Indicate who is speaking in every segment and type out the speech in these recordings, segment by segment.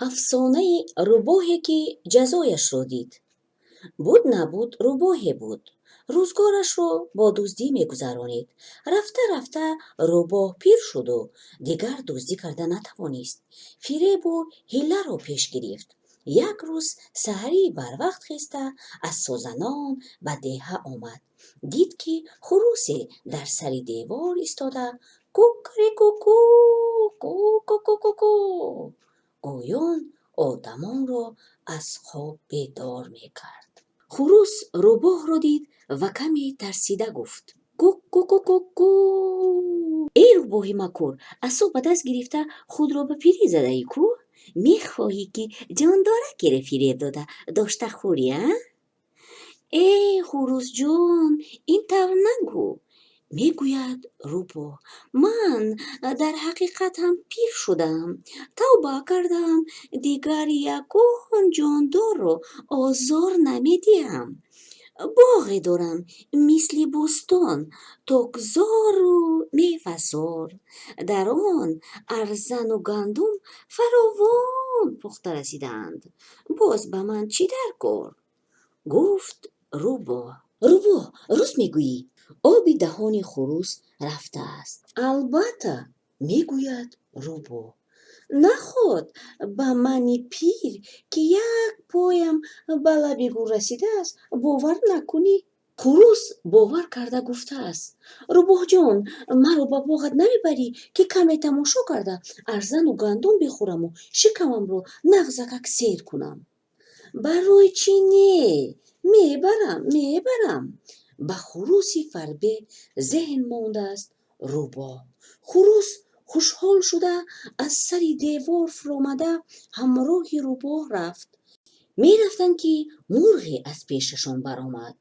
Speaker 1: Афсонаи рӯбоҳе, ки ҷазояшро дид. Буд, набуд, рӯбоҳе буд. Рӯзгорашро бо дуздӣ мегузаронид. Рафта-рафта рӯбоҳ пир шуду дигар дуздӣ карда натавонист. Фиребу ҳилларо пеш гирифт. Як рӯз саҳарӣ барвақт хеста, аз созанон ба деҳа омад. Дид, ки хурусе дар сари девор истода, кукреку-ку, ку-ку-ку-ку гӯён одамонро аз хоб бедор мекард. Хурус рӯбоҳро дид ва каме тарсида гуфт: «Ку-ку-ку-ку-ку! Эй рӯбоҳи макор, асо ба даст гирифта, худро ба пирӣ задаӣ ку? Мехоҳӣ, ки ҷондоракеро фиреб дода, дошта хӯрӣ, а?» «Э, хурусҷон, ин тавр нагӯ, — мегӯяд рӯбоҳ. — Ман дар ҳақиқат ҳам пир шудаам, тавба кардам, дигар ягон ҷондорро озор намедиҳам. Боғе дорам мисли бӯстон, токзору мевазор. Дар он арзану гандум фаровон пухта расидаанд. Боз ба ман чӣ дар кор?» Гуфт рӯбоҳ. «Рӯбоҳ, рост мегӯӣ?» Оби даҳони хурус рафтааст. «Албатта, — мегӯяд рӯбоҳ. — Наход ба мани пир, ки як поям ба лаби гӯр расидааст, бовар накунӣ?» Хурус бовар карда гуфтааст: «Рӯбоҳҷон, маро ба боғат намебарӣ, ки каме тамошо карда, арзану гандум бихӯраму шикамамро нағзакак сер кунам?» «Барои чӣ не? Мебарам, мебарам», — ба хуруси фарбе зеҳн мондааст рӯбоҳ. Хурус хушҳол шуда, аз сари девор фуромада, ҳамроҳи рӯбоҳ рафт. Мерафтанд, ки мурғе аз пешашон баромад.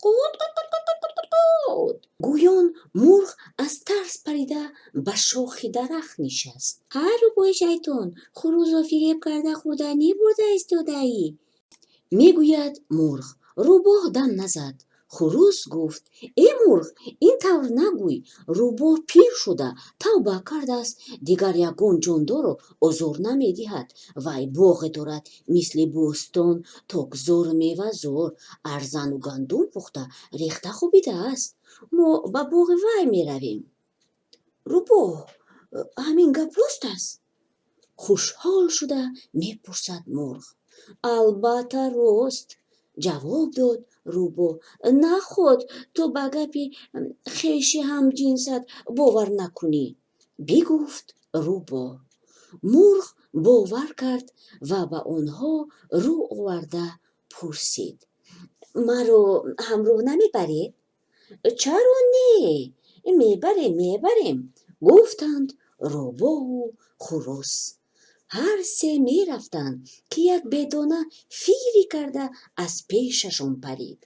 Speaker 1: «Қут, қут, қут, қут, қут, қут, қут» гӯён мурғ аз тарс парида, ба шохи дарахт нишаст. «Ҳа, рӯбоҳи шайтон, хурусро фиреб карда, хӯрданӣ бурда истодаӣ», — мегӯяд мурғ. Рӯбоҳ дам назад. Хурус гуфт: «Э, мурғ, ин тавр нагӯй. Рӯбоҳ пир шуда, тавба кардааст, дигар ягон ҷондорро озор намедиҳад. Вай боғе дорад мисли бӯстон, токзору мевазор, арзану гандум пухта, рехта хобидааст. Мо ба боғи вай меравем». «Рӯбоҳ, ҳамин гап рост аст?» — хушҳол шуда мепурсад мурғ. «Албатта, рост», — ҷавоб дод рӯбоҳ. «Наход ту ба гапи хеши ҳамҷинсат бовар накунӣ?» бигуфт рӯбоҳ. Мурғ бовар кард ва ба онҳо рӯ оварда пурсид: «Маро ҳамроҳ намебаред?» «Чаро не? Мебарем, мебарем», — гуфтанд рӯбоҳу хурус. Ҳар се мерафтанд, ки як бедона фири карда аз пешашон парид.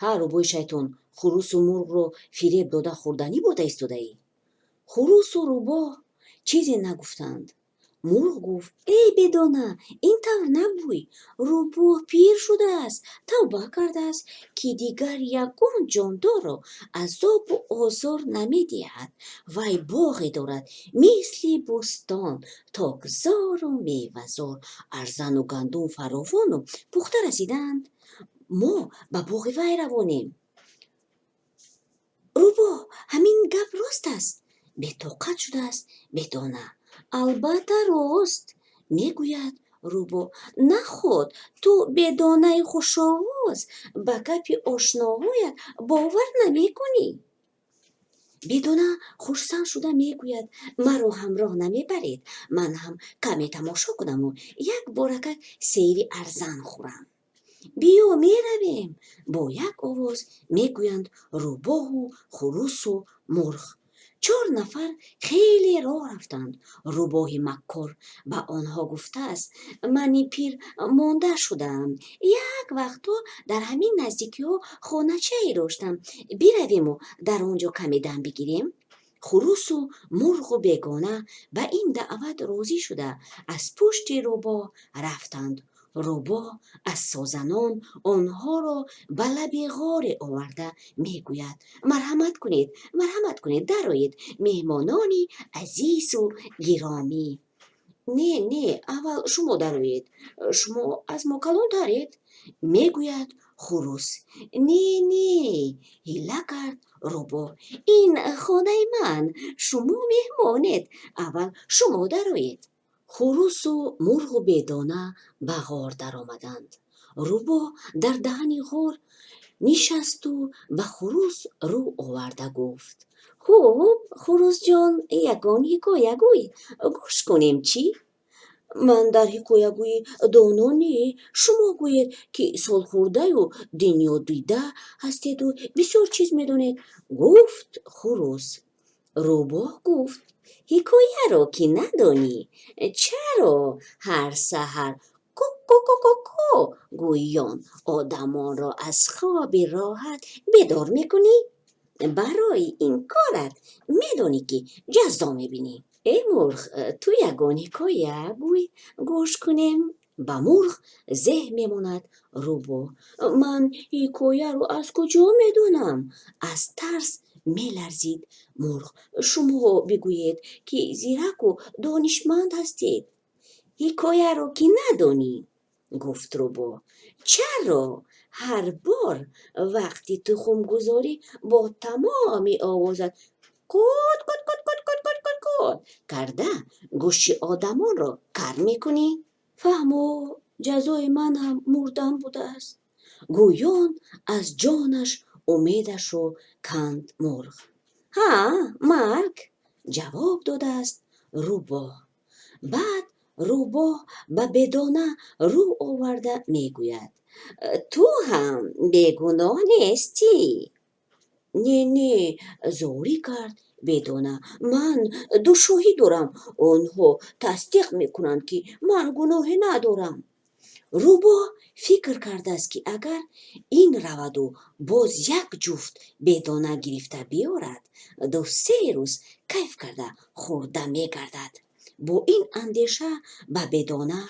Speaker 1: «Ҳа, рӯбоҳи шайтон, хурусу мурғро фиреб дода, хӯрданӣ бурда истодаӣ?» Хурусу рӯбоҳ чизе нагуфтанд. Мурғ гуфт: «Эй бедона, ин тавр нагӯй. Рӯбоҳ пир шудааст, тавба кардааст, ки дигар ягон ҷондорро азобу озор намедиҳад. Вай боғе дорад мисли бӯстон, токзору мевазор, арзану гандум фаровону пухта расидаанд. Мо ба боғи вай равонем». «Рӯбоҳ, ҳамин гап рост аст?» — бетоқат шудааст бедона. «Албатта, рост», — мегӯяд рӯбоҳ. «Наход ту, бедонаи хушовоз, ба гапи ошноҳоят бовар намекунӣ?» Бедона хурсанд шуда мегӯяд: «Маро ҳамроҳ намебаред, ман ҳам каме тамошо кунаму як боракак сейри арзан хӯрам?» «Биё, меравем», — бо як овоз мегӯянд рӯбоҳу хурусу мурғ. Чор нафар хеле роҳ рафтанд. Рӯбоҳи маккор ба онҳо гуфтааст: «Мани пир монда шудаам. Як вақтҳо дар ҳамин наздикиҳо хоначае доштам. Биравему дар он ҷо каме дам бигирем». Хурусу мурғу бегона ба ин даъват розӣ шуда, аз пушти рӯбоҳ рафтанд. Рӯбоҳ аз созанон онҳоро ба лаби ғоре оварда мегӯяд: «Марҳамат кунед, марҳамат кунед, дароед, меҳмонони азизу гиромӣ». Не, не, аввал шумо дароед, шумо аз мо калонтаред, мегӯяд хурӯс. Не, не, ҳила кард рӯбоҳ, ин хонаи ман, шумо меҳмонед, аввал шумо дароед. Хурӯсу мурғу бедона ба ғор даромаданд. Рӯбоҳ дар даҳани ғор нишасту ба хурӯс рӯ оварда гуфт: Хуб, хурӯсҷон, ягон ҳикоя гӯй, гӯш кунем чӣ? Ман дар ҳикоягӯӣ доно не, шумо гӯед, ки солхӯрдаю дунёдида ҳастеду бисёр чиз медонед, гуфт хурӯс. Рӯбоҳ гуфт: Ҳикояро ки надонӣ, чаро ҳар саҳар ко-ко-ко-ко гӯён одамонро аз хоби роҳат бедор мекунӣ? Барои ин корат медонӣ, ки ҷазо мебинӣ. Э мурғ, ту ягон ҳикоя гӯй, гӯш кунем. Ба мурғ зеҳ мемонад рӯбоҳ. Ман ҳикояро аз куҷо медонам? Аз тарс меларзид мурғ. Шумо бигӯед, ки зираку донишманд ҳастед. Ҳикояро ки надонӣ, гуфт рӯбоҳ, чаро ҳар бор вақти тухмгузорӣ бо тамоми овозат кот кот кот кот кот кот кот кот карда гӯши одамонро кар мекунӣ? Фаҳмо, ҷазои ман ҳам мурдан будааст. Гӯён аз ҷонаш умедашро канд мурғ. Ҳа, марг, ҷавоб додааст рӯбоҳ. Баъд рӯбоҳ ба бедона рӯ оварда мегӯяд: Ту ҳам бегуноҳ нестӣ. Не, не, зорӣ кард бедона, ман ду шоҳид дорам, онҳо тасдиқ мекунанд, ки ман гуноҳе надорам. Рӯбоҳ фикр кардааст, ки агар ин раваду боз як ҷуфт бедона гирифта биёрад, ду-се рӯз кайф карда хӯрда мегардад. Бо ин андеша ба бедона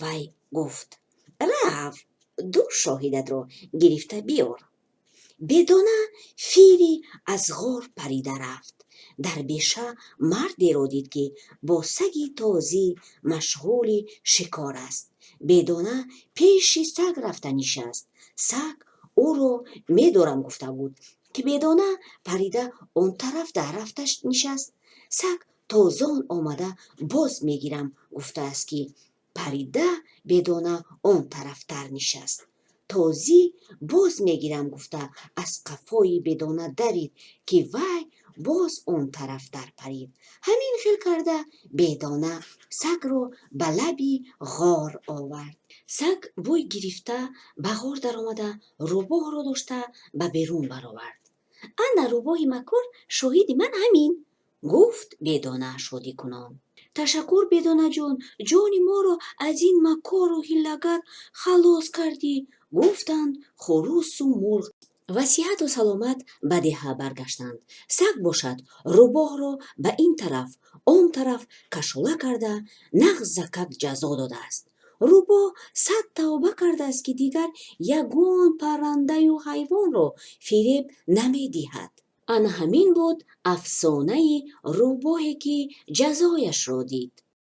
Speaker 1: вай гуфт: Рав, ду шоҳидатро гирифта биёр. Бедона фири аз ғор парида рафт. Дар беша мардеро дид, ки бо саги тозӣ машғули шикор аст. Бедона пеши саг рафта нишаст. Саг ӯро медорам гуфта буд, ки бедона парида он тараф дар рафта нишаст. Саг тозон омада боз мегирам гуфтааст, ки парида бедона он тарафтар нишаст. Тозӣ боз мегирам гуфта аз қафои бедона давид, ки вай боз он тарафтар парид. Ҳамин хел карда бедона сагро ба лаби ғор овард. Саг бӯй гирифта ба ғор даромада, рӯбоҳро дошта ба берун баровард. Ана рӯбоҳи макор, шоҳиди ман ҳамин, гуфт бедона шодикунон. Ташаккур, бедонаҷон, ҷони моро аз ин макору ҳилагар халос кардӣ, гуфтанд хурӯсу мурғ ва сиҳату саломат ба деҳа баргаштанд. Саг бошад, рӯбоҳро ба ин тараф, он тараф кашола карда, нағзакак ҷазо додааст. Рӯбоҳ сад тавба кардааст, ки дигар ягон паррандаю ҳайвонро фиреб намедиҳад. Ана ҳамин буд афсонаи рӯбоҳе, ки ҷазояшро дид.